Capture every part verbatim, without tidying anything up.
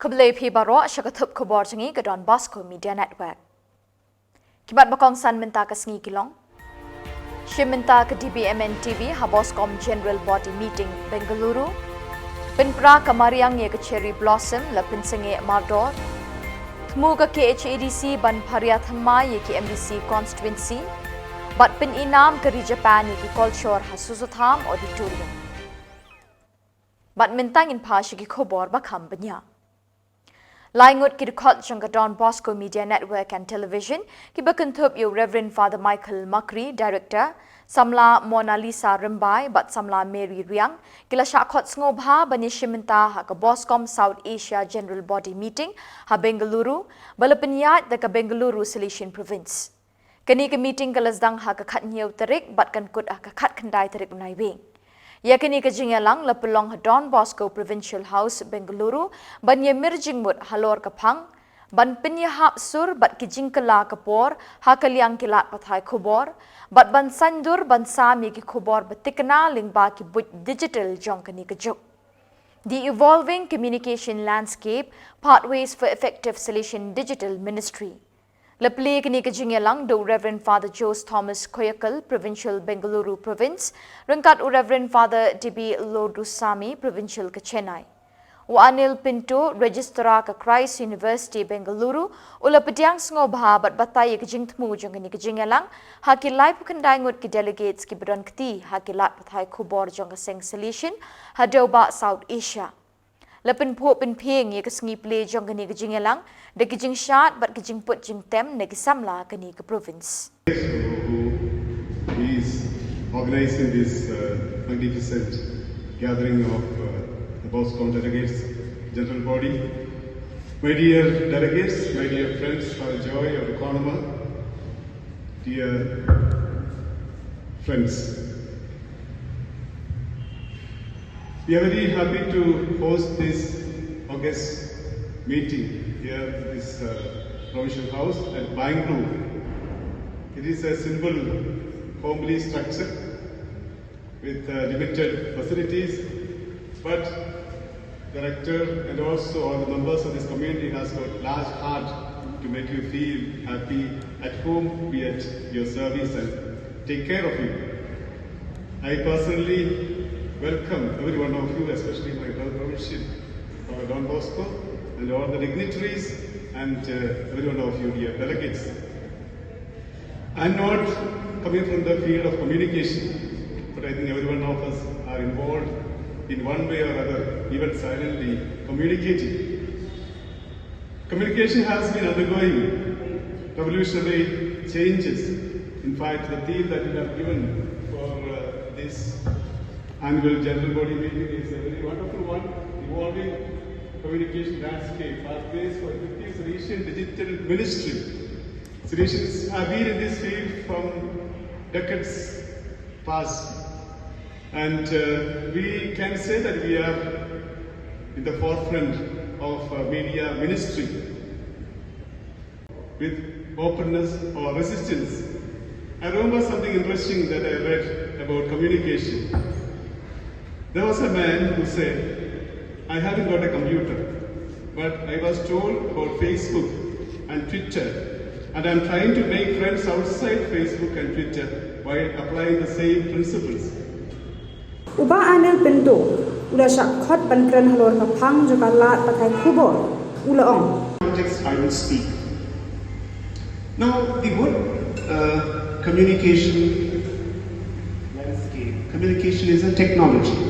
Khublei phi baroh sha ka thup khubor jong ngi ka Don Bosco Media Network. Ki mat ba kongsan mynta ka sngi ki long: Shim mynta ka D B M N T V ha Boscom General Body Meeting Bengaluru. Pynpra ka mariang ïa ka Cherry Blossom la pynsangeh mardor. Thmu ka K H A D C ban pharia thymmai ïa ki M D C constituency. Bad pynïnam ka ri Japan ïa ki kolshor ha Sosotham Auditorium. Bad mynta ngin phai sha ki khubor ba kham bniah. Lai ngut ki dkhot jong ka Don Bosco Media Network and Television, ki ba kynthup ïa u Reverend Father Michael Makri, Director, Samla Mona Lisa Rymbai bad Samla Mary Riang, ki la shah khot sngewbha ban ïashim bynta ha ka Boscom South Asia General Body Meeting ha Bengaluru, ba la pynïaid da ka Bengaluru Salesian Province. Kane ka meeting ka la sdang ha ka khathynñiew tarik bad kan kut ha ka khatkhyndai tarik u Naiwieng. Ïa kane ka jingïalang la pynlong ha Don Bosco Provincial House, Bengaluru, ban ïamir jingmut halor ka phang ban pynïahap sur bad ki jingkylla ka por ha ka liang ki lad pathai khubor, bad ban saiñdur ban sam ïa ki khubor ba thikna lyngba ki buit digital jong kane ka juk. The Evolving Communication Landscape: Pathways for Effective Salesian Digital Ministry. La plie kane ka jingïalang da u Reverend Father Jose Thomas Koyakal, Provincial, Bengaluru Province, ryngkat u Reverend Father D B Lodusami, Provincial ka Chennai. U Anil Pinto, Registrar ka Christ University Bengaluru, u la pdiang sngewbha bad batai ïa ka jingthmu jong kane ka jingïalang ha ki laiphew khyndai ngut ki delegates ki ba don kti ha ki lad pathai khubor jong ka seng Salesian ha dewbah South Asia. La pynphuh pynphieng ïa ka sngi plie jong kane ka jingïalang da ki jingshad bad ki jingput jingtem na ki samla kane ka province. Who is organizing this uh, magnificent gathering of uh, the Boscom Delegates General Body. My dear delegates, my dear friends, Father Joy of Economer, dear friends, we are very happy to host this august meeting here at this uh, provincial house at Bangalore. It is a simple, homely structure with uh, limited facilities, but the rector and also all the members of this community has got large heart to make you feel happy at home, be at your service and take care of you. I personally welcome every one of you, especially my brother Rohit, our Don Bosco, and all the dignitaries and uh, every one of you, dear delegates. I'm not coming from the field of communication, but I think every one of us are involved in one way or other, even silently communicating. Communication has been undergoing revolutionary changes. In fact, the theme that we have given for uh, this annual general body meeting is a very wonderful one, evolving communication landscape, pathways for effective Salesian digital ministry. Salesians have been in this field from decades past, and uh, we can say that we are in the forefront of uh, media ministry with openness or resistance. I remember something interesting that I read about communication. There was a man who said, "I haven't got a computer, but I was told about Facebook and Twitter, and I'm trying to make friends outside Facebook and Twitter while applying the same principles." U Bah Anil Pinto u la shah khot ban kren halor ka phang jong ka lad pathai khubor, u la ong. Context I will speak. Now, the word uh, communication landscape, communication is a technology.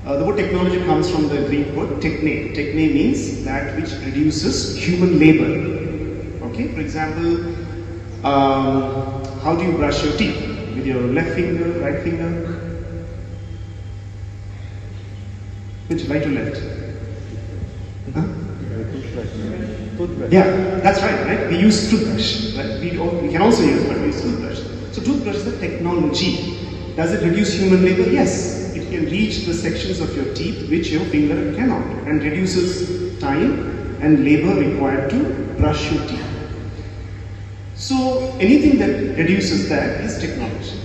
Uh, the word technology comes from the Greek word techne. Techne means that which reduces human labor. Okay, for example, um, how do you brush your teeth? With your left finger, right finger? Which, right or left? Huh? Toothbrush. Toothbrush. Yeah, that's right, right? We use toothbrush. Right? We, all, we can also use, but we use toothbrush. So toothbrush is a technology. Does it reduce human labor? Yes. It can reach the sections of your teeth which your finger cannot, and reduces time and labor required to brush your teeth. So anything that reduces that is technology.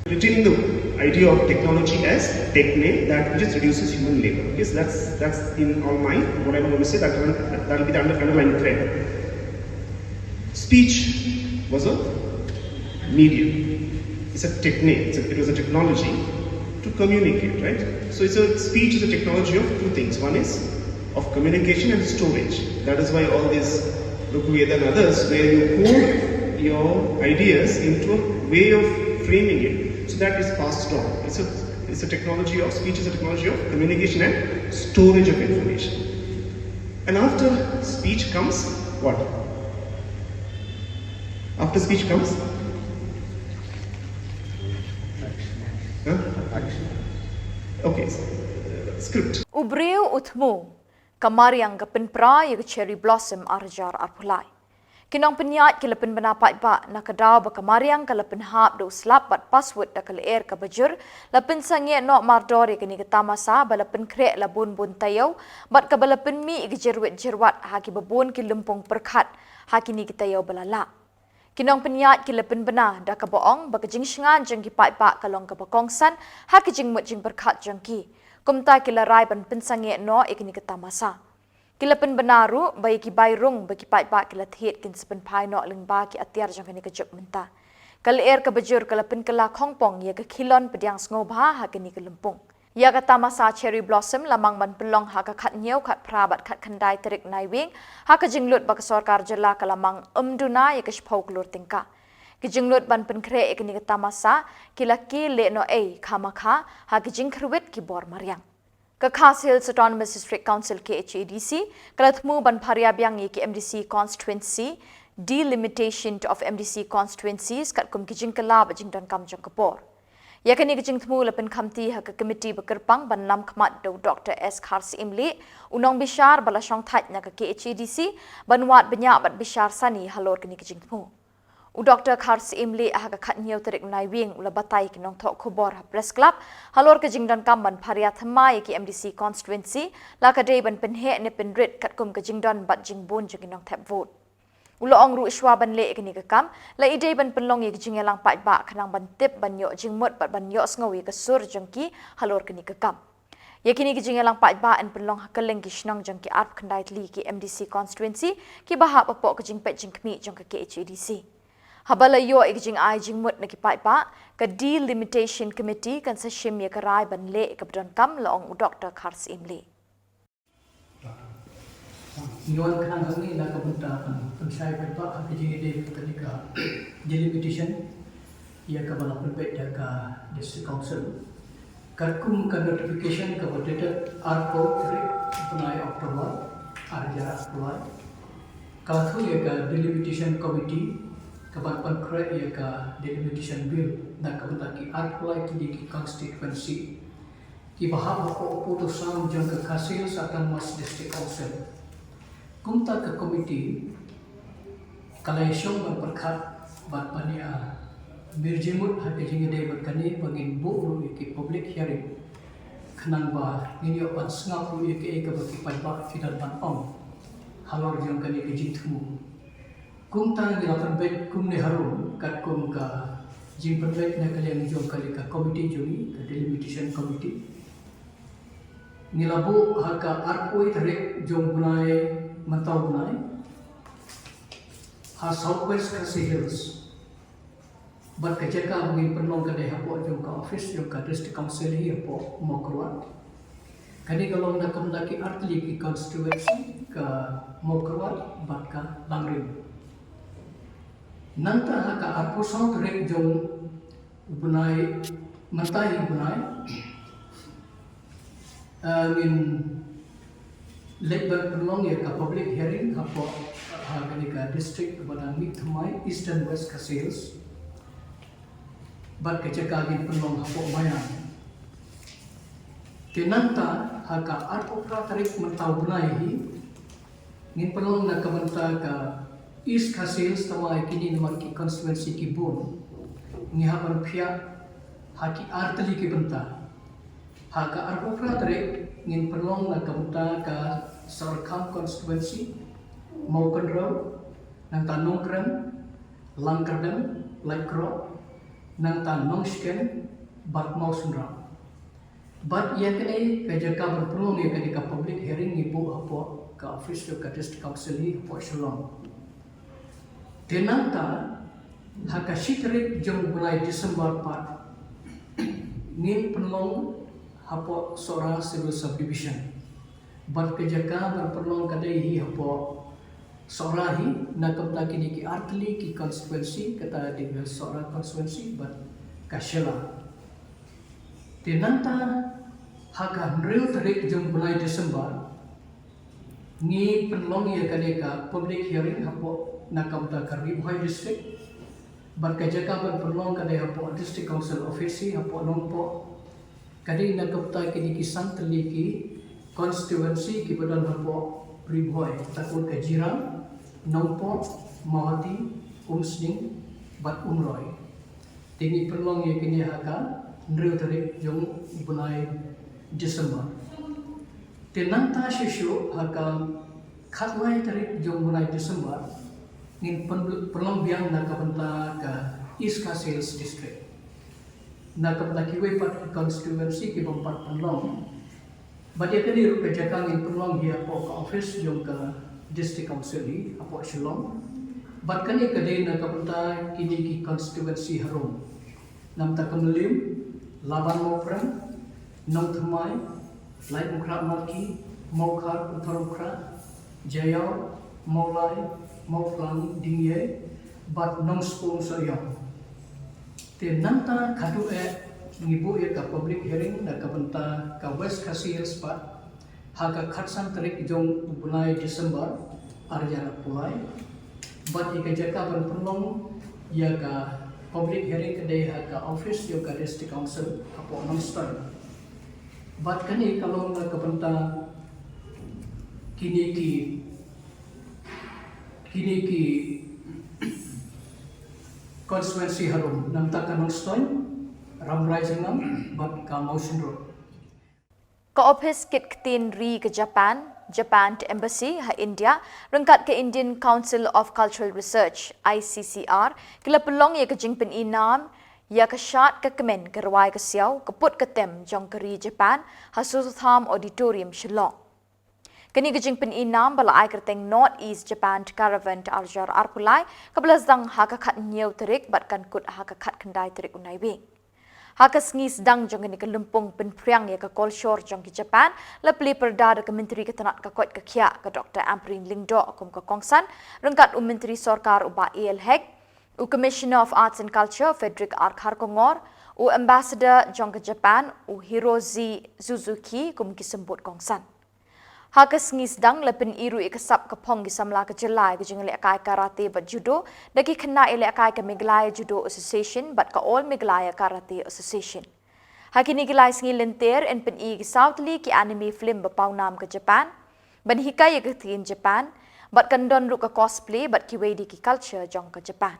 Retaining the Idea of technology as techne, that which is reduces human labor. Yes, that's that's in our mind. What I want to say, that that will be the under, underlying thread. Speech was a medium. It's a technique. It's a, it was a technology to communicate, right? So it's a speech is a technology of two things. One is of communication and storage. That is why all these Rig Veda and others, where you code your ideas into a way of framing it, so that is passed on. It's a it's a technology of speech is a technology of communication and storage of information. And after speech comes what? After speech comes? Huh? Okay, script. U briew u thmu, ka mariang ka pynpra ïa ka cherry blossom ar hajar arphew lai. Ki nongpynïaid ki la pynbna paidbah na ka daw ba ka mariang ka la pynhap da u slap bad password da ka lyer kaba jur, la pynsangeh noh mardor ïa kane ka tamasa ba la pynkhreh la bun bun taïew, bad kaba la pynmih ïa ki jyrwit jyrwat ha kiba bun ki lympung pyrkhat ha kine ki taïew ba la lah. Ki nongpynïaid ki la pynbna da kaba ong ba ka jingshngaiñ jong ki paidbah ka long kaba kongsan ha ki jingmut jingpyrkhat jong ki. Kumta ki la rai ban pynsangeh noh ïa kane ka tamasa. Ki la pynbna ruh ba ïa ki bai rung ba ki paidbah ki la thied kin sa pynphai noh lyngba ki atiar jong kane ka juk mynta. Ka lyer kaba jur ka la pynkylla khongpong ïa ka khilon pdiang sngewbha ha kane ka lympung. Ïa ka tamasa cherry blossom la mang ban pynlong ha ka khathynñiew, khatphra bad khatkhyndai tarik Naiwieng, ha ka jinglut ba ka sorkar jylla ka la mang ym duna ïa ka shiphew klur tyngka. Ki jinglut ban pynkhreh ïa kane ka tamasa ki la kiew lehnohei khamkha ha ki jingkyrwit ki bor mariang. Ka Khasi Hills Autonomous District Council, K H A D C, ka la thmu ban pharia biang ïa ki M D C constituency, delimitation of M D C constituencies, katkum ki jingkylla bad jingdonkam jong ka bor. Ïa kane ka jingthmu la pynkhamti ha ka komiti ba kyrpang ban lam khmat da u Doctor S Kharsyiemlieh, u nongbishar ba la shongthait na ka K H A D C, ban wad bniah bad bishar sani halor kane ka jingthmu. U Doctor Kharsyiemlieh ha ka khathynñiew tarik Naiwieng u la batai ki nongthoh khubor ha Press Club halor ka jingdonkam ban pharia thymmai ïa ki M D C constituency, la ka dei ban pynheh ne pynrit katkum ka jingdon bad jingbun jong ki nongthep vote. U la ong ruh shuwa ban leh ïa kane ka kam, la i dei ban pynlong ïa ka jingïalang paidbah khnang ban tip, ban ïoh jingmut bad ban ïohsngew ïa ka sur jong ki halor kane ka kam. Ïa kine ki jingïalang paidbah yn pynlong ha kylleng ki shnong jong ki arphew khyndai tylli ki M D C constituency kiba hap hapoh ka jingpeit jingkhmih jong ka K H A D C. Haba la ïoh ïa ka jingai jingmut na ki paidbah, ka Delimitation Committee kan sa shim ïa ka rai ban leh ïa kaba donkam, la ong u Doctor Kharsyiemlieh. Ngi wan khnang hangne na ka bynta ban pynshai paidbah ha ka jingïadei bad kane ka delimitation ïa kaba la pynbeit da ka District Council. Katkum ka notification kaba dated arphew tarik bnai October ar hajar arphew lai, ka la thoh ïa ka delimitation committee kaban pynkhreh ïa ka delimitation bill na ka bynta ki arphew lai tylli ki constituency kiba hap hapoh u pud u sam jong ka Khasi Hills Autonomous District Council. Kumta ka komiti ka la ïashong ban pyrkhat bad ban ïa mir jingmut ha ka jingïadei bad kane ba ngin buh ruh ïa ki public hearing khnang ba ngin ïoh ban sngap ruh ïa kaei kaba ki paidbah ki don ban ong halor jong kane ka jingthmu. Kumta ngi la pynbeit kumne harum katkum ka jingpynbeit na ka liang jong kane ka komiti jong ngi, ka delimitation committee. Ngi la buh ha ka arphew tarik jong u bnai, mynta u bnai, ha South West Khasi Hills. Bad ka jaka ba ngin pynlong ka dei hapoh jong ka office jong ka District Council hi hapoh Mawkyrwat. Kane ka long na ka bynta ki artylli ki constituency, ka Mawkyrwat bad ka Langrin. Nangta ha ka arphew saw tarik jong u bnai, mynta hi u bnai, eh, ngin leit ban pynlong ïa ka public hearing hapoh, ha kane ka district kaba dang mih thymmai, Eastern West Khasi Hills. Bad ka jaka ngin pynlong hapoh Maïang. Te nangta ha ka arphew phra tarik mynta u bnai hi, ngin pynlong na ka bynta ka East Khasi Hills, thymmai kine namar ki constituency ki bun. Ngi hap ban phiah ha ki artylli ki bynta. Ha ka arphew phra tarik ngin pynlong na ka bynta ka Sohryngkham constituency, Mawkynrew, nangta Nongkrem, Langkyrdem, Laitkroh, nangta Nongshken, bad Mawsynram. Bad ïa kane ka jaka ban pynlong ïa kane ka public hearing ngi buh hapoh ka office jong ka District Council hi hapoh Shillong. Te nangta ha ka shi tarik jong u bnai December pat ngin pynlong hapoh Sohra Civil Subdivision. Bad ka jaka ban pynlong ka dei hi hapoh Sohra hi, na ka bynta kine ki artylli ki constituency, kata dei ka Sohra constituency bad ka Shella. Te nangta ha ka hynriew tarik jong u bnai December ngi pynlong ïa kane ka public hearing hapoh na ka bynta ka Ri Bhoi District. Bad ka jaka ban pynlong ka dei hapoh District Council Office hi hapoh Nongpoh. Ka dei na ka bynta kine ki san tylli ki constituency kiba don hapoh Ri Bhoi, kata ka mut ka Jirang, Nongpoh, Mawhati, Umsning bad Umroi. Te ngi pynlong ïa kine ha ka hynriew tarik jong u bnai December. Te nangta shuh shuh ha ka khatlai tarik jong u bnai December ngin pyn-, pynlong biang na ka bynta ka East Khasi Hills District. Na ka bynta kiwei pat ki constituency ki bym pat pynlong. Bad ïa kane ruh ka jaka ngin pynlong hi hapoh ka office jong ka District Council hi hapoh Shillong. Bad kane ka dei na ka bynta kine ki constituency harum. Na ka bynta ka Mylliem, Laban Mawprem, Nongthymmai, Laitumkhrah Malki, Mawkhar Umtharumkhrah, Jaïaw, Mawlai, Mawphlang Diengïei bad Nongspung Sohiong. Te nangta khatduh eh ngi buh ïa ka public hearing na ka bynta ka West Khasi Hills pat ha ka khatsan tarik jong u bnai December arhajar arphew lai. Bad ïa ka jaka ban pynlong ïa ka public hearing ka dei ha ka office jong ka District Council hapoh Nongstoiñ. Bad kane ka long na ka bynta kine ki, kine ki constituency harum, na ka bynta ka Nongstoiñ, Rambrai Jinglam bad ka Mawshynrut. Ka Ophis Kit Ktien Ri ka Japan, Japan Embassy ha India ryngkat ka Indian Council of Cultural Research, I C C R, ki la pynlong ïa ka jingpyni nam ïa ka shad ka kmen ka rwai ka siaw ka put ka tem jong ka ri Japan ha Sutherland Auditorium, Shillong. Kane ka jingpyni nam ba la ai kyrteng North East Japan Caravan arhajar arphew lai kaba la sdang ha ka khathynñiew tarik bad kan kut ha ka khatkhyndai tarik u Naiwieng. Ha ka sngi sdang jong kane ka lympung pynphriang ïa ka kolshor jong ki Japan, la plie pyrda da ka Myntri ka tnat ka koit ka khiah ka Doctor Ampareen Lyngdoh kum ka kongsan, ryngkat u Myntri Sorkar u Bah A L Hek, u Commissioner of Arts and Culture Frederick R Kharkongor, u Ambassador jong ka Japan u Hiroshi Suzuki kum ki symbud kongsan. Ha ka sngi sdang la pyni ruh ïa ka sap ka phong ki samla ka jylla ïa ka jinglehkai karate bad judo da ki khynnah ïalehkai ka Meghalaya Judo Association bad ka All Meghalaya Karate Association. Ha kine ki lai sngi lynter yn pyni ïa ki saw tylli ki anime film ba pawnam ka Japan ban hikai ïa ka ktien Japan bad kan don ruh ka cosplay bad kiwei de ki culture jong ka Japan.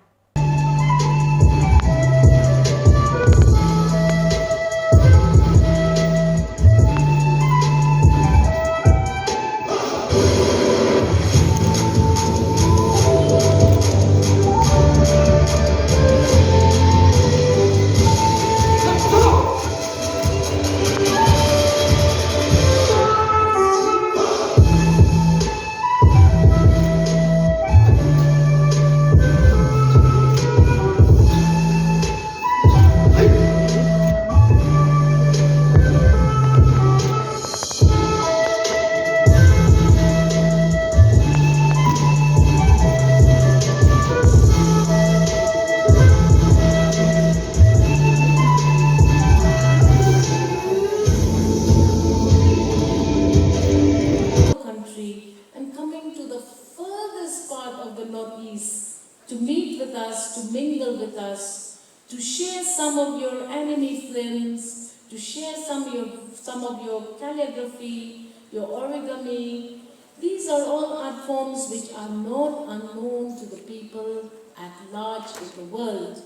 Country and coming to the furthest part of the Northeast to meet with us, to mingle with us, to share some of your anime films, to share some of your, some of your calligraphy, your origami. These are all art forms which are not unknown to the people at large in the world.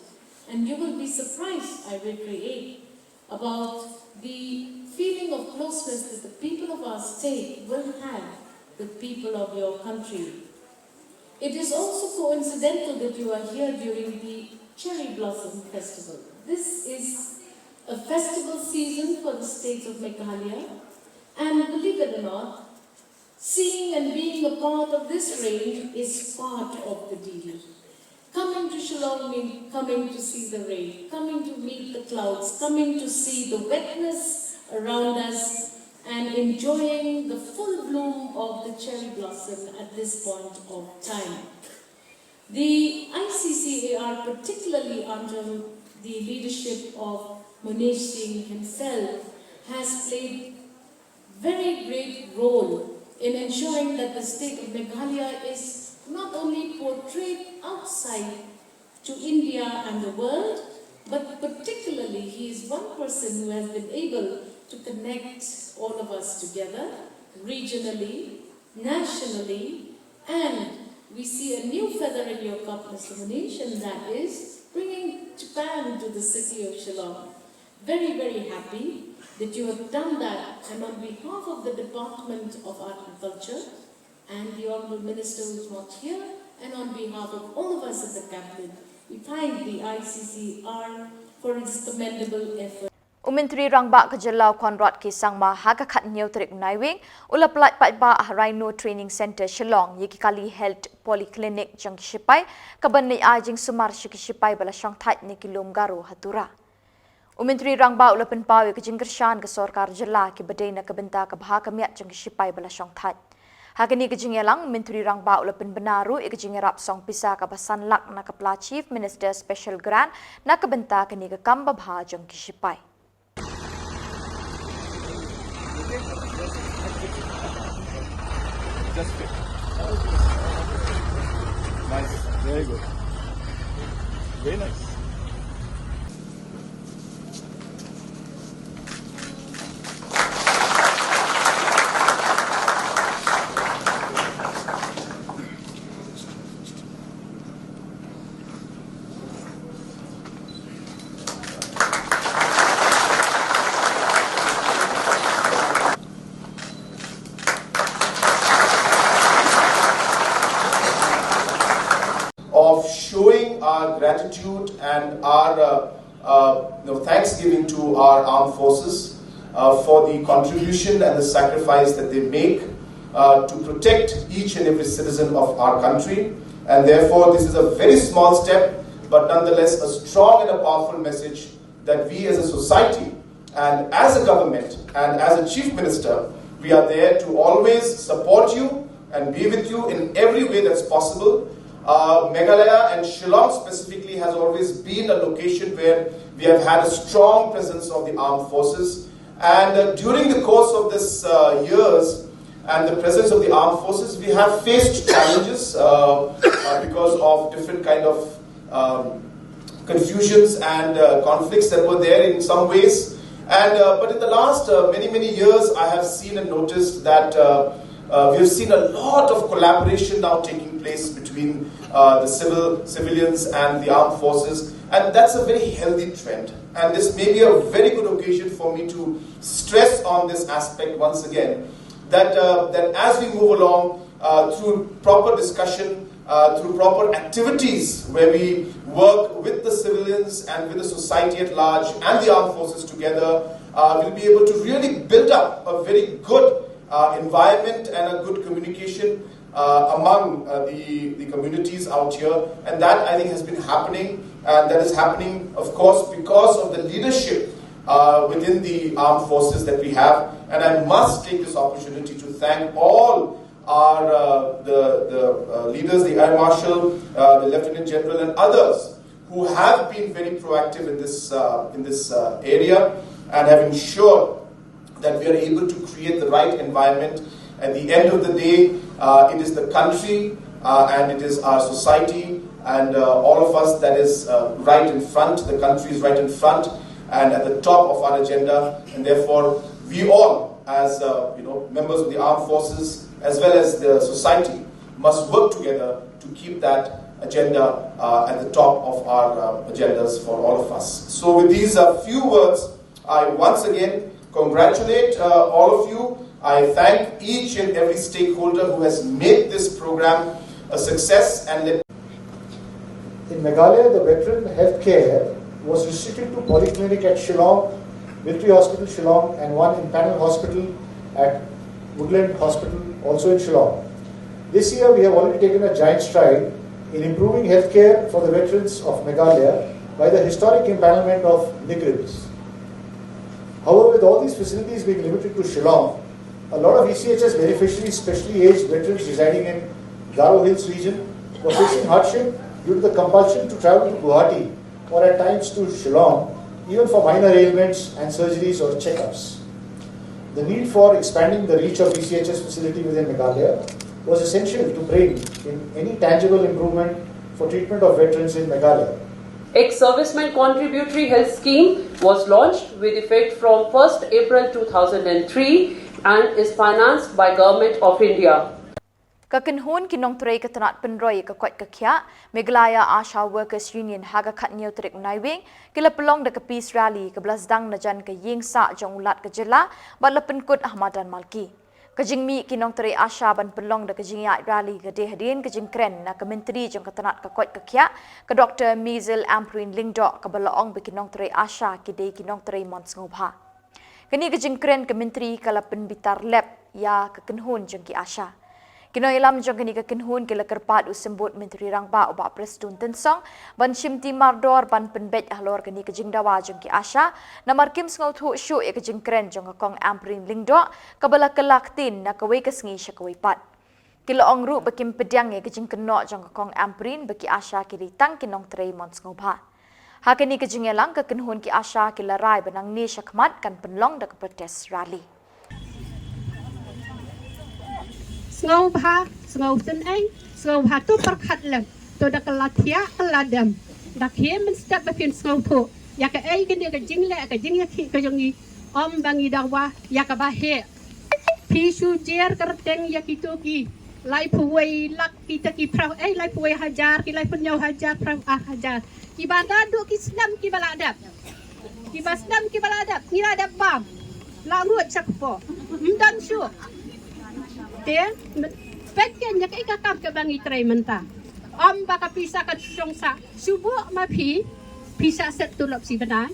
And you will be surprised, I will create about the feeling of closeness that the people of our state will have with people of your country. It is also coincidental that you are here during the Cherry Blossom Festival. This is A festival season for the state of Meghalaya, and believe it or not, seeing and being a part of this rain is part of the deal. Coming to Shillong means coming to see the rain, coming to meet the clouds, coming to see the wetness around us, and enjoying the full bloom of the cherry blossom at this point of time. The I C C A R, particularly under the leadership of Munesh Singh himself, has played very great role in ensuring that the state of Meghalaya is not only portrayed outside to India and the world, but particularly he is one person who has been able to connect all of us together regionally, nationally, and we see a new feather in your cap, Mister Munesh, and that is bringing Japan to the city of Shillong. Very, very happy that you have done that, and on behalf of the Department of Art and Culture and the Honorable Minister who is not here, and on behalf of all of us in the cabinet, we thank the I C C R for its commendable effort. U Myntri Rangbah ka Jylla u Conrad K Sangma ha ka khathynñiew tarik u Naiwieng u la pyllait paidbah ha Rhino Training Centre Shillong ïa ki kali Health Polyclinic jong ki shipai, kaban leit ai jingsumar sha ki shipai ba la shongthait na ki lum Garo ha Tura. U Myntri Rangbah u la pynpaw ïa ka jingkyrshan ka sorkar jylla kiba dei na ka bynta ka bha ka miat jong ki shipai ba la shongthait. Ha kane ka jingïalang, u Myntri Rangbah u la pynbna ruh ïa ka jingïarap song pisa kaba san lak na ka pla Chief Minister Special Grant na ka bynta kane ka kam babha jong ki shipai. Just fit. Nice. Very good. Very nice. Of showing our gratitude and our uh, uh, you know, thanksgiving to our armed forces uh, for the contribution and the sacrifice that they make uh, to protect each and every citizen of our country. And therefore, this is a very small step, but nonetheless a strong and a powerful message that we as a society and as a government and as a chief minister, we are there to always support you and be with you in every way that's possible. Uh, Meghalaya and Shillong specifically has always been a location where we have had a strong presence of the armed forces. And uh, during the course of this uh, years and the presence of the armed forces, we have faced challenges uh, uh, because of different kind of um, confusions and uh, conflicts that were there in some ways. And uh, but in the last uh, many many years, I have seen and noticed that uh, uh, we have seen a lot of collaboration now taking place between uh, the civil civilians and the armed forces, and that's a very healthy trend. And this may be a very good occasion for me to stress on this aspect once again, that uh, that as we move along uh, through proper discussion, uh, through proper activities where we work with the civilians and with the society at large and the armed forces together, uh, we'll be able to really build up a very good uh, environment and a good communication uh, among uh, the, the communities out here. And that, I think, has been happening. And that is happening, of course, because of the leadership uh, within the armed forces that we have. And I must take this opportunity to thank all our uh, the, the uh, leaders, the Air Marshal, uh, the Lieutenant General, and others who have been very proactive in this uh, in this uh, area and have ensured that we are able to create the right environment. At the end of the day, uh, it is the country uh, and it is our society and uh, all of us that is uh, right in front. The country is right in front and at the top of our agenda, and therefore we all, as uh, you know, members of the armed forces as well as the society, must work together to keep that agenda uh, at the top of our uh, agendas for all of us. So, with these uh, few words, I once again congratulate uh, all of you. I thank each and every stakeholder who has made this program a success and let In Meghalaya, the veteran healthcare was restricted to polyclinic at Shillong Military Hospital, Shillong, and one in Panel Hospital at Woodland Hospital, also in Shillong. This year, we have already taken a giant stride in improving healthcare for the veterans of Meghalaya by the historic empanelment of NEIGRIHMS. However, with all these facilities being limited to Shillong, a lot of E C H S beneficiaries, especially aged veterans residing in Garo Hills region, were facing hardship due to the compulsion to travel to Guwahati or at times to Shillong, even for minor ailments and surgeries or checkups. The need for expanding the reach of E C H S facility within Meghalaya was essential to bring in any tangible improvement for treatment of veterans in Meghalaya. Ex-Serviceman Contributory Health Scheme was launched with effect from first April two thousand and three and is financed by Government of India. Ka kynhun ki nongtrei ka tnat pynroi ka koit ka khiah, Meghalaya ASHA Workers Union, ha ka khatnïew tarik Naiwieng ki la pynlong da ka Peace Rally kaba la sdang na jan ka ïing sah jong u Lat ka jylla bad la pynkut ha madan Malki. Ka jingmih ki nongtrei ASHA ban pynlong da ka jingïaid rally ka dei hadien ka jingkren na ka Myntri jong ka tnat ka koit ka khiah, ka Doctor Measles Ampareen Lyngdoh, kaba la ong ba ki nongtrei ASHA ki dei ki nongtrei mon sngewbha. Kane ka jingkren ka Myntri ka la pynbitar lep ïa ka kynhun jong ki ASHA. Ki nongïalam jong kane ka kynhun ki la kyrpad u Symbud Myntri Rangbah u Bah Prestone Tynsong ban shimti mardor ban pynbeit halor kane ka jingdawa jong ki ASHA, namar kim sngewthuh shuh ïa ka jingkren jong ka Kong Ampareen Lyngdoh kaba la kylla ktien na kawei ka sngi sha kawei pat. Ki la ong ruh ba kim pdiang ïa ka jingkynnoh jong ka Kong Ampareen ba ki ASHA ki dei tang ki nongtrei mon sngewbha. Ha kane ka jingïalang ka kynhun ki ASHA ki la rai ba nangne shakhmat kan pynlong da ka protest rally. Sngewbha, sngewsynei, sngewbha to pyrkhat lem. To da ka la thiah ka la dem. Da khie mynstep ba phin sngewthuh ïa kaei kane ka jingleh ka jingïakhih ka jong ngi. Ym ba ngi dawa ïa kaba heh. Phi shu jer kyrteng ïa kito ki laiphew wei lak, kita ki phra, eh, laiphew wei hajar, ki laiphew hynñiew hajar, phra ar hajar. Kiba naduh ki snem kiba la dep. Kiba snem kiba la dep, ngi la dep bam. La ngut sha kpoh. Ym don shuh. Te, peit kein ïa kaei ka kam kaba ngi trei mynta. Ym ba ka pisa ka shong sah. Shu buh ma phi, pisa set tulop shi bnai.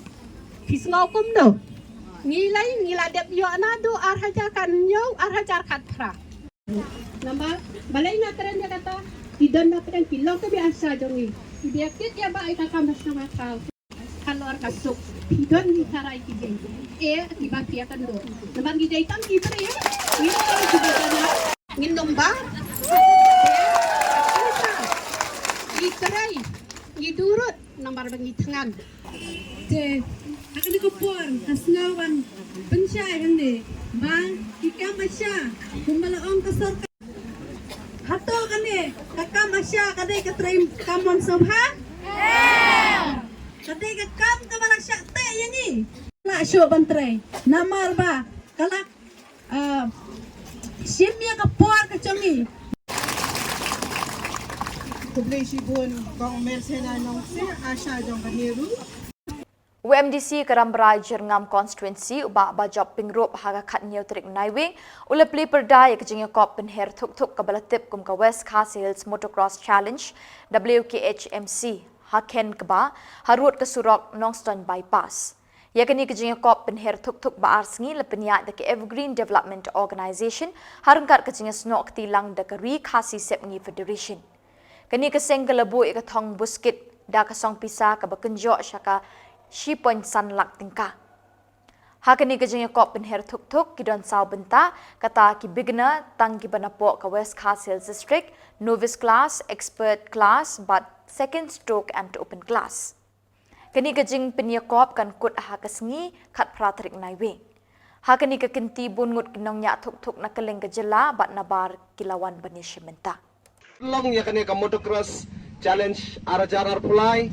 Phi sngew kumno? Ngi lei, ngi la dep ïoh naduh ar hajar khathynñiew, ar hajar khatphra. Namar balei nga kren ïa kata, ki don na pdeng ki long ka bi ASHA jong ngi. Ki bi kit ïa ba ïa ka kam ba shnong ba thaw. Halor ka suk, ki don ngi tharai ki jing. E, ki ba pia kan do. Namar ngi dei tang ki briew, ngi dei ki ba don. Ngin nym ba. Ngi trei, ngi durut, namar ba ngi thngan. Te, ha kane ka por, ka sngew ban pynshai hangne ba ki kam ASHA, kumba la ong ka sorkar. Hato kane ka kam ASHA ka dei ka trei kam mon sngewbha? Ka dei ka kam kaba la shah teh ïa ngi. La shuh ban trei namar ba ka la Ah, shim ïa ka por ka jong ngi. Khublei shibun Kong Mersena Nongsiej, ASHA jong ka NEHRU. U MDC ka Rambrai Jyrngam Constituency, u Bah Bajop Pyngrope, ha ka khatnïew tarik Naiwieng u la plie pyrda ïa ka jingïakop pynher thuk thuk kaba la tip kum ka West Khasi Hills Motocross Challenge, W K H M C, ha Khenkba, harud ka surok Nongstoiñ Bypass. Ïa kane ka jingïakop pynher thuk thuk ba ar sngi la pynïaid da ka Evergreen Development Organisation ha ryngkat ka jingïasnoh kti lang da ka Ri Khasi Sepngi Federation. Kane ka seng ka la buh ïa ka thong buskit da ka song pisa kaba kynjoh sha ka shi point san lak tyngka. Ha kane ka jingïakop pynher thuk thuk ki don saw bynta, kata ki beginner tang kiba napoh ka West Khasi Hills District, novice class, expert class bad second stroke and open class. Kane ka jingpynïakop kan kut ha ka sngi khatphra tarik Naiwieng. Ha kane ka kynti bun ngut ki nongñiah thuk thuk na kylleng ka jylla bad nabar ki la wan ban ïashim bynta. Long ïa kane ka Motocross Challenge ar hajar arphew lai,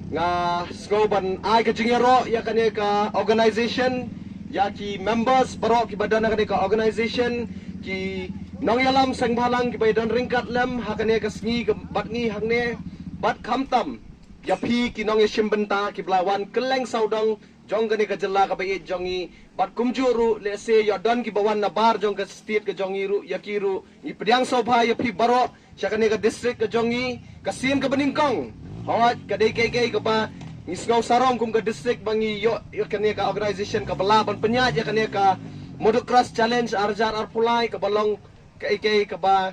nga sngew ban ai ka jingïaroh ïa kane ka organisation, ïa ki members baroh kiba don ha kane ka organisation, ki nongïalam seng bhalang kiba ïadon ryngkat lem ha kane ka sngi ka bad ngi hangne, bad khamtam ïa phi ki nongïashim bynta kiba la wan kylleng sawdong jong kane ka jylla kaba ïeit jong ngi, bad kumjuh ruh lehse ïa don kiba wan nabar jong ka state ka jong ngi ruh, ïa ki ruh ngi pdiang sngewbha ïa phi baroh sha kane ka district ka jong ngi, ka sien kaba nyngkong. Hooid, ka dei kaei kaei kaba Ngi sngew sarong kum ka district ba ngi ïoh ïa kane ka organization kaba lah ban pynïaid ïa kane ka Motocross Challenge ar hajar arphew lai, kaba long kaei kaei kaba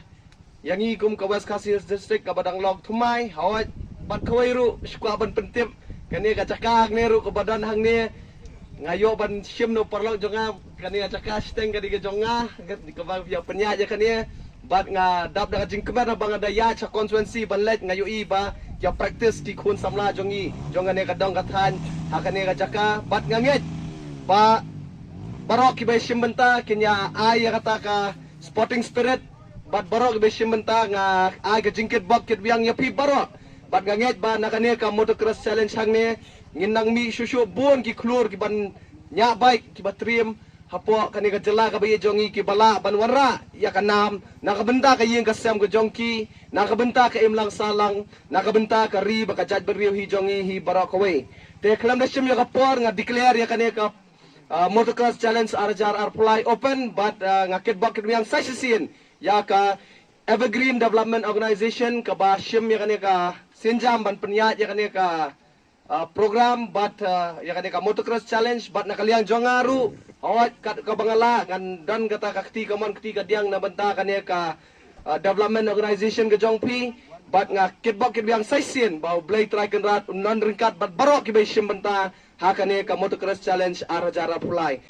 ïa ngi kum ka West Khasi Hills District kaba dang long thymmai. Hooid, bad kawei ruh shu kwah ban pyntip kane ka jaka hangne ruh kaba don hangne. Nga ïoh ban shim na u paralok jong nga, kane ka jaka shiteng ka dei ka jong nga, kaba ïa pynïaid ïa kane. Bad nga dap da ka jingkmen ba nga da ïaid sha constituency ban leit, nga ïohi ba ïa practice ki khun samla jong ngi jong kane ka dong ka thaiñ ha kane ka jaka. Bad nga ngeit ba baroh kiba shim bynta kin ïa ai ïa kata ka sporting spirit. Bad baroh kiba shim bynta nga ai ka jingkitbok kitbiang ïa phi baroh. Bad nga ngeit ba na kane ka Motocross Challenge hangne ngin nang mih shuh shuh bun ki khlur kiban ñiah bike, kiba triem hapoh kane ka jylla kaba ïeit jong ngi, kiba lah ban wanrah ïa ka nam na ka bynta ka ïing ka sem ka jong ki, na ka bynta ka imlang sahlang, na ka bynta ka ri bad ka jaitbynriew hi jong ngi hi baroh kawei. Te khlem da shim ïa ka por, nga declare ïa kane ka ah, Motocross Challenge ar hajar arphew lai open, bad, ah, nga kitbok kitbiang sa shisien ïa ka Evergreen Development Organization kaba shim ïa kane ka sienjam ban pynïaid ïa kane ka, ah, program bad, ah, ïa kane ka Motocross Challenge. Bad na ka liang jong nga ruh, hooid, kat kaba nga lah, ngan don kata ka kti kamon kti kadiang na bynta kane ka, ah, development organization ka jong phi. Bad nga kitbok kitbiang sa shisien ba U Blei Trai Kynrad un don ryngkat bad baroh kiba shim bynta ha kane ka Motocross Challenge ar hajar arphew lai.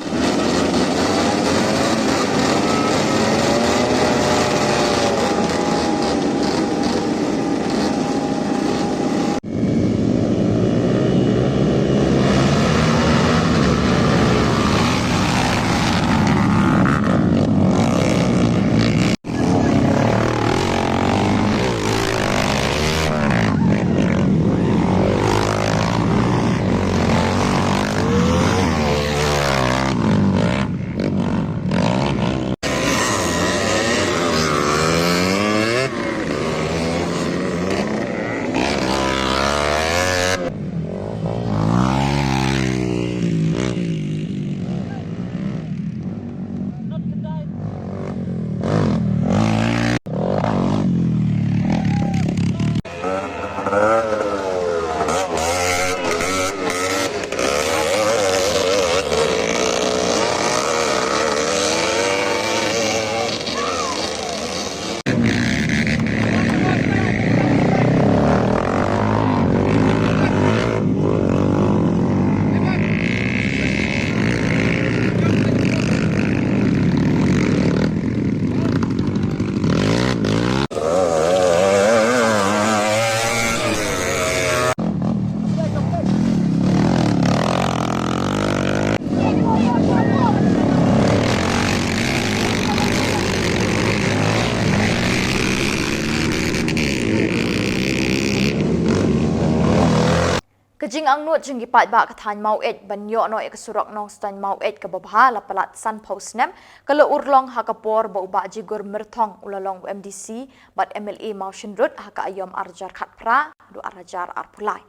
Ka jingangnud jong ki paidbah ka thaiñ Maweit ban ïoh noh ïa ka surok Nongstoiñ Maweit kaba bha la palat sanphew snem, ka la urlong ha ka por ba u Bah Jigur Myrthong u la long u M D C bad M L A Mawshynrut ha ka aïom ar hajar khatphra haduh ar hajar arphew lai.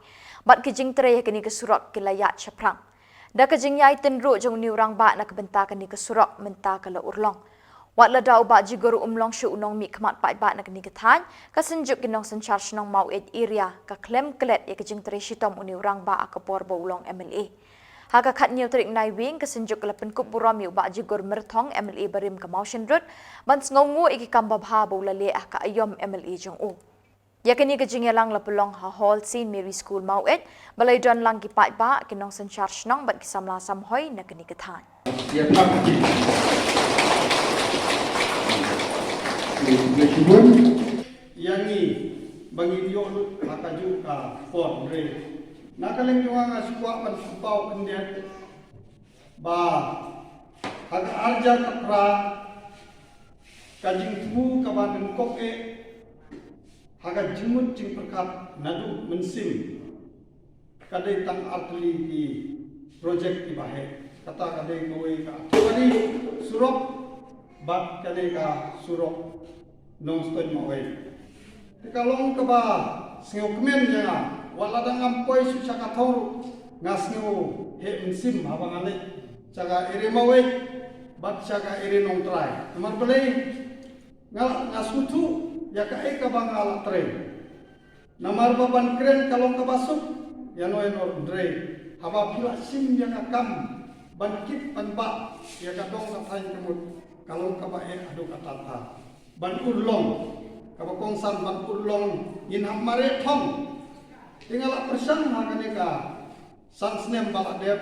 Bad ka jingtrei ïa kane ka surok ki la ïaid shaphrang. Da ka jingïai tynruh jong une u rangbah na ka bynta kane ka surok mynta ka la urlong. Wat lada u Bah Jigur um long shuh u nongmihkhmat paidbah na kane ka thaiñ, ka Synjuk ki Nongsynshar Shnong Maweit Area ka khlem klet ïa ka jingtrei shitom une u rangbah ha ka por ba u long M L A. Ha ka khathynñiew tarik Naiwieng, ka Synjuk ka la pynkup burom ïa u Bah Jigur Myrthong, M L A barim ka Mawshynrut, ban sngewnguh ïa ki kam babha ba u la leh ha ka aïom M L A jong u. Ïa kane ka jingïalang la pynlong ha Hall Saint Mary School Maweit, ba la ïadon lang ki paidbah, ki nongsynshar shnong bad ki samla samhoi na kane ka thaiñ. Ïa, thank you. Ïa ngi ba ngin ïoh lut ha kajuh ka por, hynrei na ka liang jong nga, nga shu kwah ban pynpaw khyndiat ba ha ka ar hajar khatphra, ka jingthmu kaba nyngkong eh ha ka jingmut jingpyrkhat naduh mynsiem ka dei tang artylli ki projek kiba heh. Kata ka dei kawei ka artylli surok bad ka dei ka surok Nongstoiñ Maweit. Te ka long kaba sngewkmen ïa nga, wat lada ngam poi shuh sha ka thong ruh, nga sngew heh mynsiem haba nga leit sha ka area Maweit bad sha ka area Nongtrai. Namar balei? Nga, nga sngewthuh ïa kaei kaba nga la trei. Namar ba ban kren ka long kaba suk, ïa no ïa no, hynrei haba phi la shim ïa ka kam ban kit ban bah ïa ka dong ka thaiñ ka mut, ka long kaba eh haduh katta katta. Ban urlong, kaba kongsan ban urlong, ngin hap mareh thong. Te nga la pyrshang ha kane ka san snem ba la dep,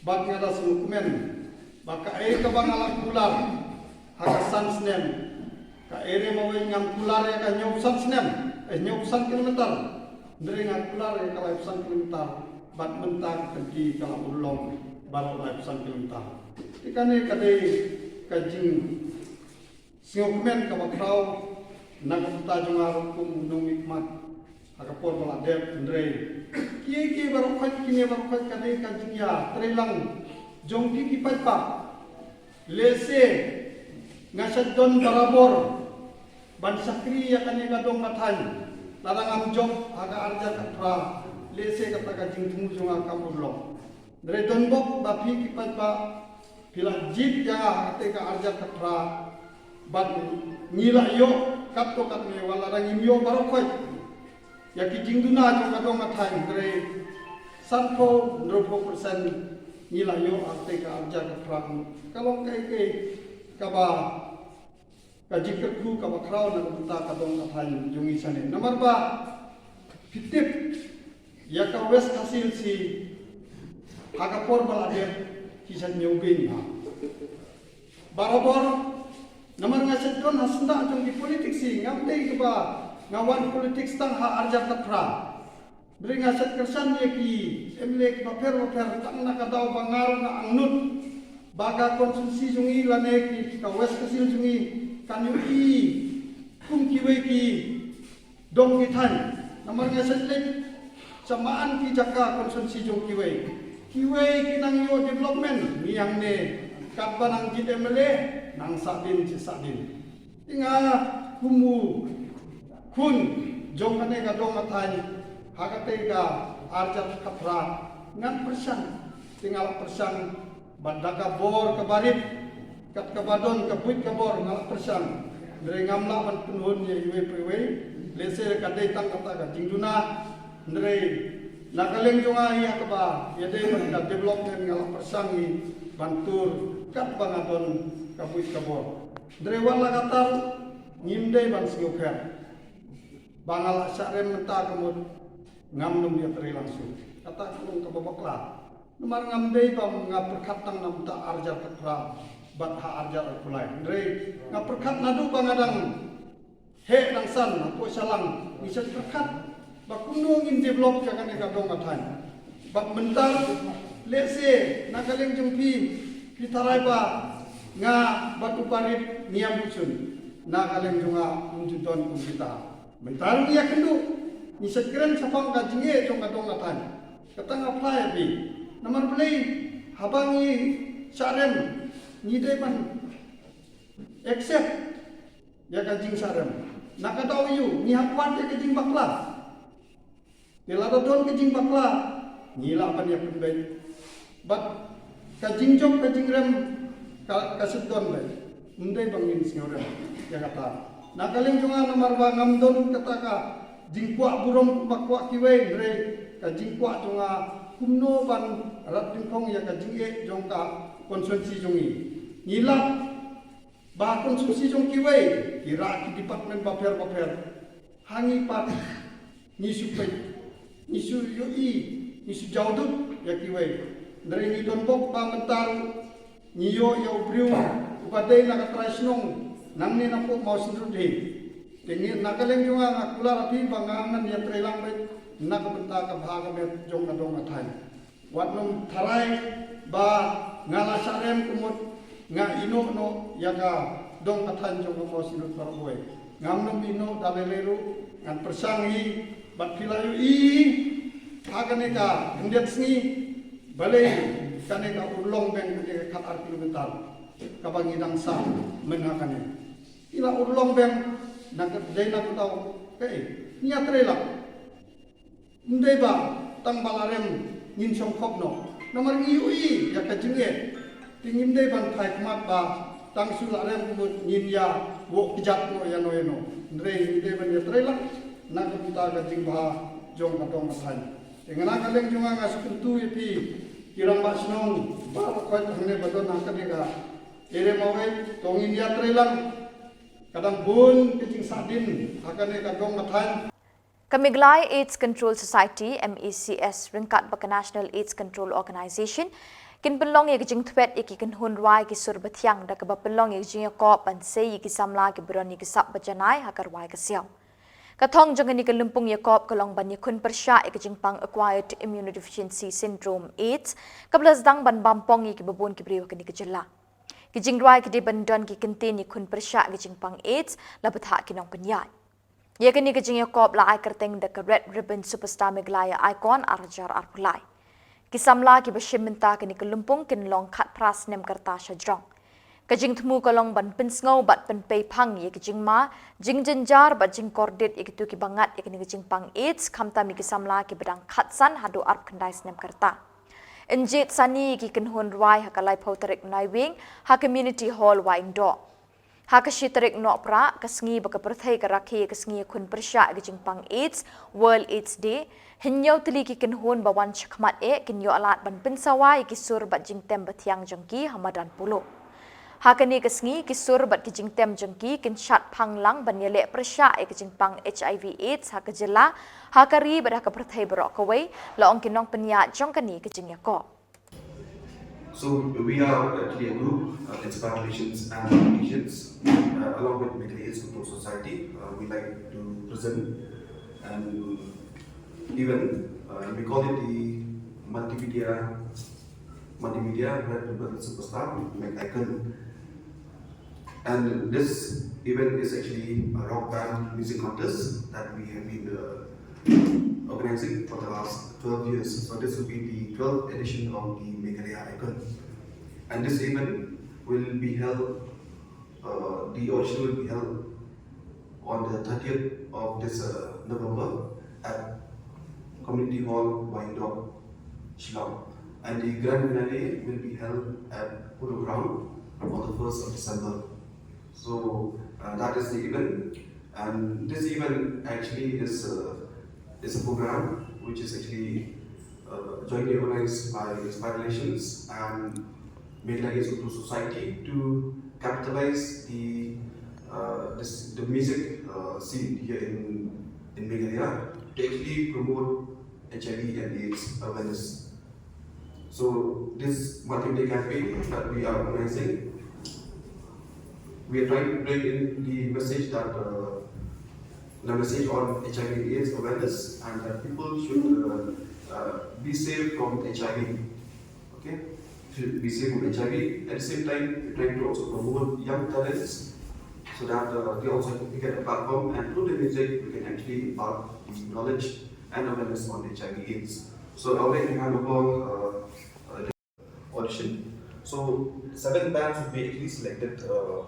bad nga da sngewkmen ba kaei kaba nga la kular ha ka san snem, kaei re ma wei ngam kular ïa ka hynñiew san snem, eh, hynñiew san kilometer. Hynrei nga kular ïa ka laiphew san kilometer, bad mynta ka kynti ka la urlong baroh laiphew san kilometer. Te kane ka dei ka jing sngewkmen kaba khraw na ka bynta jong nga ruh kum u nongmihkhmat ha ka por ba la dep. Hynrei kiei kiei baroh khoit, kine baroh khoit ka dei ka jingïatreilang jong phi ki paidbah. Lehse nga shait don barabor ban shakri ïa kane ka dong ka thaiñ, lada ngam jop ha ka arjar ka phra, lehse kata ka jingthmu jong nga kam urlong. Hynrei don bok ba phi ki paidbah phi la jied ïa nga ha kata ka arjar ka phra, bad ngi la ïoh katto katne, wat lada ngim ïoh baroh khoit ïa ki jingduna jong ka dong ka thaiñ, hynrei sanphew hynriewphew percent ngi la ïoh ha kata ka arjar ka phra. Ka long kaei kaei kaba ka jingkyrkhu kaba khraw na ka bynta ka dong ka thaiñ jong ngi shane. Namar ba phi tip ïa ka West Khasi Hills hi ha ka por ba la dep ki shait ñiew beiñ ha. Barabor, namar nga shait don ha syndah jong ki politics hi, ngam dei kaba nga wan politics tang ha arjar ka phra. Hynrei nga shait kyrshan ïa ki M L A kiba pher ba pher, tang na ka daw ba nga ruh nga angnud ba ka constituency jong ngi lane ki ka West Khasi Hills jong ngi kan ïohi kum kiwei ki dong ki thaiñ. Namar nga shait leit sha man ki jaka constituency jong kiwei, kiwei ki nang ïoh development, ngi hangne katba nang jied M L A nang sahdien shi sahdien. Te nga kum u khun jong kane ka dong ka thaiñ ha kata ka arjar ka phra ngan pyrshang, te nga la pyrshang bad da ka bor kaba rit, kat kaba don ka buit ka bor nga la pyrshang. Hynrei ngam lah ban pynhun ïa iwei pa iwei, lehse ka dei tang kata ka jingduna. Hynrei na ka liang jong nga ïa kaba ïadei bad ka development nga la pyrshang hi ban tur katba nga don ka buit ka bor. Hynrei wat la katta ruh ngim dei ban sngewpher ba nga la shah rem mynta ka mut ngam nym ïatreilang shuh. Kata ka long kaba bakla. Namar ngam dei ba nga pyrkhat tang na bynta arjar ka phra bad ha arjar ka kulai. Hynrei nga pyrkhat naduh ba nga dang heh dang san hapoh shalang, ngi shait pyrkhat ba kumno ngin develop ïa kane ka dong ka thaiñ. Bad mynta lehse na ka liang jong phi, phi tharai ba nga bad u Barit ngi ïam buh shun. Na ka liang jong nga ym ju don kum kita. Mynta ruh ngi ïakynduh, ngi shait kren shaphang ka jingeh jong ka dong ka thaiñ. Kata nga phla ïa phi. Namar balei haba ngi shah rem ngi dei ban accept ïa ka jingshah rem. Na ka daw aïu ngi hap wad ïa ka jingbakla. Te lada don ka jingbakla ngi lah ban ïapynbeit. Bad ka jingjop ka jingrem ka, ka shu don beit. Ym dei ba ngin sngewrem ïa kata. Na ka liang jong nga namar ba ngam don kata ka jingkwah burom kumba kwah kiwei, hynrei ka jingkwah jong nga kumno ban rat dyngkhong ïa ka jingeh jong ka constituency jong ngi. Ngi lap ba constituency jong kiwei ki rah ki department bapher bapher. Ha ngi pat ngi shu peit, ngi shu ïohi, ngi shu jawdut ïa kiwei. Hynrei ngi don bok ba mynta ruh ngi ïoh ïa u briew uba dei na ka trai shnong nangne na pok Mawsynrut hi. Te ngi na ka liang jong nga nga kular ïa phi ba nga ngan ïatreilang beit na ka bynta ka bha ka met jong ka dong ka thaiñ. Wat nym tharai ba nga la shah rem ka mut nga ïehnoh noh ïa ka dong ka thaiñ jong ka Mawsynrut baroh kawei. Ngam nym ïehnoh da lei lei ruh, ngan pyrshang hi bad phi la ïohi ha kane ka khyndiat sngi balei kane ka Urlong Beng kane ka khat ar kilometer kaba ngi dang sah mynha kane. Phi la Urlong Beng na ka dei na ka daw kaei, ngi ïatreilang. Ym dei ba tang ba la rem ngin shong khop noh. Namar ngi ïohi ïa ka jingeh. Te ngim dei ban phai khmat ba tang shu la rem ka mut ngin ïa woh kjat noh ïa no ïa no. Hynrei ngi dei ban ïatreilang na ka bynta ka jingbha jong ka dong ka thaiñ. Nga na ka liang jong nga nga sngewthuh ïa phi ki rangbah shnong baroh kawei hangne ba don ha kane ka area Mawei, to ngin ïatrei lang. Ka dang bun ka jingsahdien ha kane ka dong ka thaiñ. Ka Meghalaya AIDS Control Society, M A C S, ryngkat bad ka National AIDS Control Organization, kin pynlong ïa ka jingthwet ïa ki kynhun rwai ki sur bathiang da kaba pynlong ïa ka jingïakop ban sei ïa ki samla kiba don ïa ki sap bajanai ha ka rwai ka siaw. Ka thong jong kane ka lympung ïakop ka long ban ïakhun pyrshah ïa ka jingpang Acquired Immunodeficiency Syndrome, AIDS, kaba la sdang ban bam pong ïa kiba bun ki briew ha kane ka jylla. Ki jingrwai ki dei ban don ki kyntien ïakhun pyrshah ïa ka jingpang AIDS la bthah ki nongpynïaid. Ïa kane ka jingïakop la ai kyrteng da ka Red Ribbon Superstar Meghalaya Icon ar hajar arphew lai. Ki samla kiba shim bynta kane ka lympung kin long khatphra snem ka rta shajrong. Ka jingthmu ka long ban pynsngew bad pynpei phang ïa ka jingma, jingjynjar bad jingkordit ïa kito kiba ngat ïa kane ka jingpang AIDS, khamtam ïa ki samla kiba dang khatsan haduh arphew khyndai snem ka rta. Yn jied sani ïa ki kynhun rwai ha ka laiphew tarik Naiwieng ha Community Hall Wahingdoh. Ha ka shi tarik Nohprah, ka sngi ba ka pyrthei ka rakhe ïa ka sngi ïakhun pyrshah ïa ka jingpang AIDS, World AIDS Day, hynñiew tylli ki kynhun ba wan shakhmat eh kin ïoh lad ban pynsawa ïa ki sur bad jingtem bathiang jong ki ha madan Polo. Ha kane ka sngi, ki sur bad ki jingtem jong ki kin shad phang lang ban ïaleh pyrshah ïa ka jingpang HIV AIDS ha ka jylla, ha ka ri bad ha ka pyrthei baroh kawei, la ong ki nongpynïaid jong kane ka jingïakop. So we are actually a group, uh, Inspirations and Foundations, uh, along with Meghalaya AIDS Control Society. Uh, we like to present an event. Uh, we call it the multimedia, multimedia Red Ribbon Superstar Meg Icon. And this event is actually a rock band music contest that we have been uh, organizing for the last twelve years. So this will be the twelfth edition of the Meghalaya Icon. And this event will be held, uh, the audition will be held on the thirtieth of this uh, November at Community Hall, Wahingdoh, Shillong. And the grand finale will be held at Polo Ground on the first of December. So uh, that is the event. And this event actually is, uh, is a program which is actually uh, jointly organized by Inspirations and Meghalaya AIDS Control Society to capitalize the, uh, this, the music uh, scene here in, in Meghalaya to actually promote HIV and AIDS awareness. So this multimedia campaign that we are organizing, we are trying to bring in the message that uh, the message on HIV and AIDS awareness, and that people should uh, uh, be safe from HIV. Okay, should be safe from HIV. At the same time, we're trying to also promote young talents so that uh, they also get a platform, and through the music, we can actually impart the knowledge and awareness on HIV AIDS. So I would like to hand over uh, uh, the audition. So seven bands will be actually selected uh,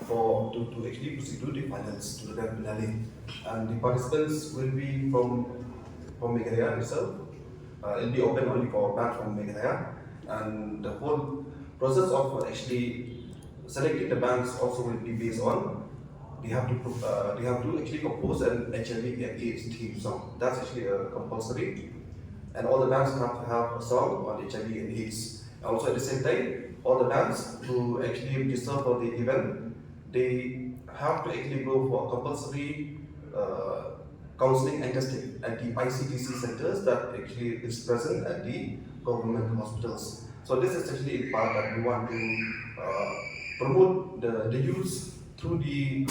for to, to actually proceed to the finals, to the grand finale. And the participants will be from from Meghalaya itself. Uh, it'll be open only for bands from Meghalaya. And the whole process of actually selecting the bands also will be based on they have to uh, they have to actually compose an HIV and AIDS theme song. That's actually a compulsory. And all the bands have to have a song on HIV and AIDS. Also at the same time, all the bands who actually register for the event, they have to actually go for compulsory uh, counseling and testing at the ICTC centers that actually is present at the government hospitals. So this is actually a part that we want to uh, promote the, the youth through the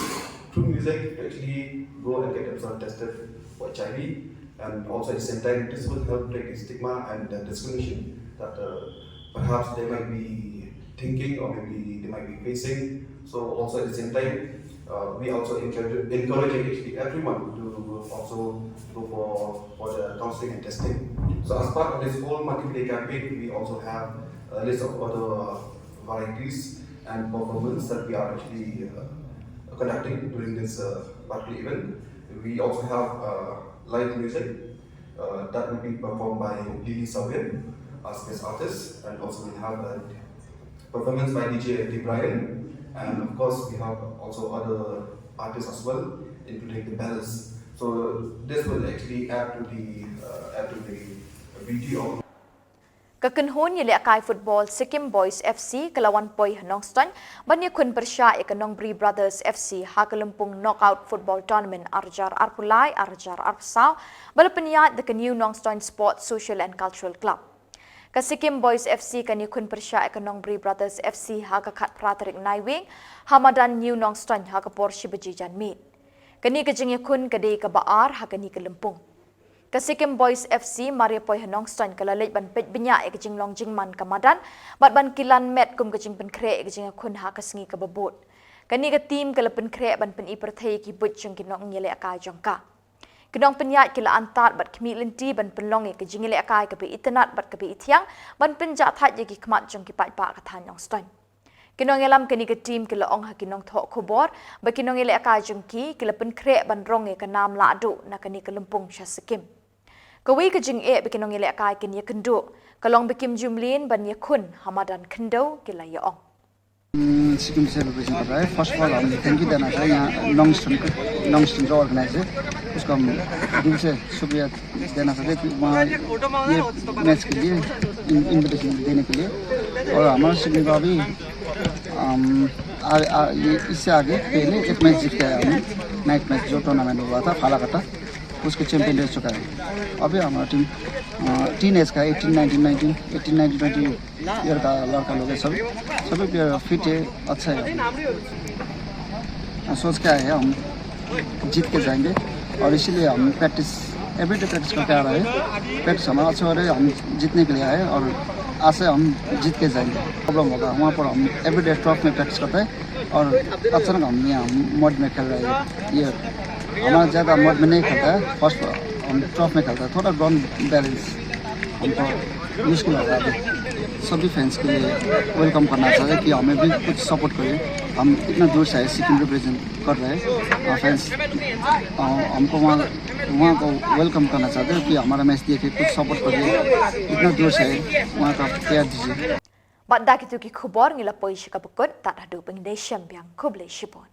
through music to actually go and get themselves tested for HIV. And also at the same time, this will help break the stigma and the discrimination that uh, perhaps they might be thinking or maybe they might be facing. So also at the same time, uh, we also encourage, encouraging actually everyone to also go for, for the counseling and testing. So as part of this whole multimedia campaign, we also have a list of other varieties and performance that we are actually uh, conducting during this uh, particular event. We also have uh, live music uh, that will be performed by Lily Sawin as guest artist, and also we have a performance by D J Eddie Bryan, and of course we have also other artists as well, including the bells. So this will actually add to the uh, add to the Ka kynhun ïalehkai football Sikkim Boys F C ka la wan poi ha Nongstoiñ ban ïakhun pyrshah ïa ka Nongbri Brothers F C ha ka lympung knockout football tournament arjar arpulai arjar arpsaw ba la pynïaid da ka New Nongstoiñ Sports Social and Cultural Club. Ka Sikkim Boys F C kan ïakhun pyrshah ïa ka Nongbri Brothers F C ha ka khatphra tarik Naiwieng ha madan New Nongstoiñ ha ka por shi baje janmiet. Kane ka jingïakhun ka dei kaba ar ha kane ka lympung. Ka Sikkim Boys F C mar ïa poi ha Nongstoiñ ka la leit ban peit bniah ïa ka jinglong jingman ka madan bad ban kilan met kum ka jingpynkhreh ïa ka jingïakhun ha ka sngi kaba bud. Kane ka team ka la pynkhreh ban pyni pyrthei ïa ki buit jong ki nongïalehkai jong ka. Ki nongpynïaid ki la antad bad khmih lynti ban pynlong ïa ka jingïalehkai kaba itynnad bad kaba ithiang ban pynjahthait ïa ki khmat jong ki paidbah ka thaiñ Nongstoiñ. Ki nongïalam kane ka team ki la ong ha ki nongthoh khubor ba ki nongïalehkai jong ki ki la pynkhreh ban rong ïa ka nam lahduh na kane ka lympung sha Sikkim. Kawei ka jingeh ba ki nongïalehkai kin ïakynduh ka long ba kim ju mlien ban ïakhun ha madan khyndew, ki la ïa-ong. Sikkim celebration कर रहा है। First of all हम thank you देना चाहेंगे यहाँ नॉन्गस्टोन नॉन्गस्टोन जो ऑर्गेनाइज है, उसको हम दिल से शुक्रिया देना चाहते हैं कि वहाँ ये मैच के लिए इनविटेशन देने के लिए। और हमारा सिक्किम का अभी हम आ, आ, ये इससे आगे पहले एक मैच जीत के आया हूँ, नाइट मैच जो टूर्नामेंट हुआ था फालाकाटा, उसको चैंपियन रह चुका है। अभी हमारा टीम टीन एज का eighteen nineteen nineteen eighteen nineteen twenty year का लड़का लोग है, सभी सभी प्लेयर फिट है, अच्छा है। सोच के आए हैं हम जीत के जाएंगे और इसीलिए हम प्रैक्टिस एवरीडे प्रैक्टिस करके आ रहे हैं। प्रैक्टिस हमारा अच्छा हो रहा है, हम जीतने के लिए आए और आज से हम जीत के जाएंगे। प्रॉब्लम होगा वहाँ पर हम एवरीडे टर्फ में प्रैक्टिस करते हैं और अचानक हम यहाँ मड में खेल रहे हैं। ये हमारा ज़्यादा मड में नहीं खेलता है, फर्स्ट हम टर्फ में खेलता है, थोड़ा ग्राउंड बैलेंस हमको मुश्किल होता है। सभी फैंस के लिए वेलकम करना चाहते हैं कि हमें भी कुछ सपोर्ट करिए। हम इतना दूर से आए, सिक्किम रिप्रेजेंट कर रहे हैं। फैंस हमको वहाँ वहाँ को वेलकम करना चाहते हैं कि हमारा मैच देख के कुछ सपोर्ट करिए। इतना दूर से आए, वहाँ का प्यार दीजिए। Bad da kito ki khubor ngi la poi sha kaba kut, tad haduh ban ïadei shem biang, khublei shibun.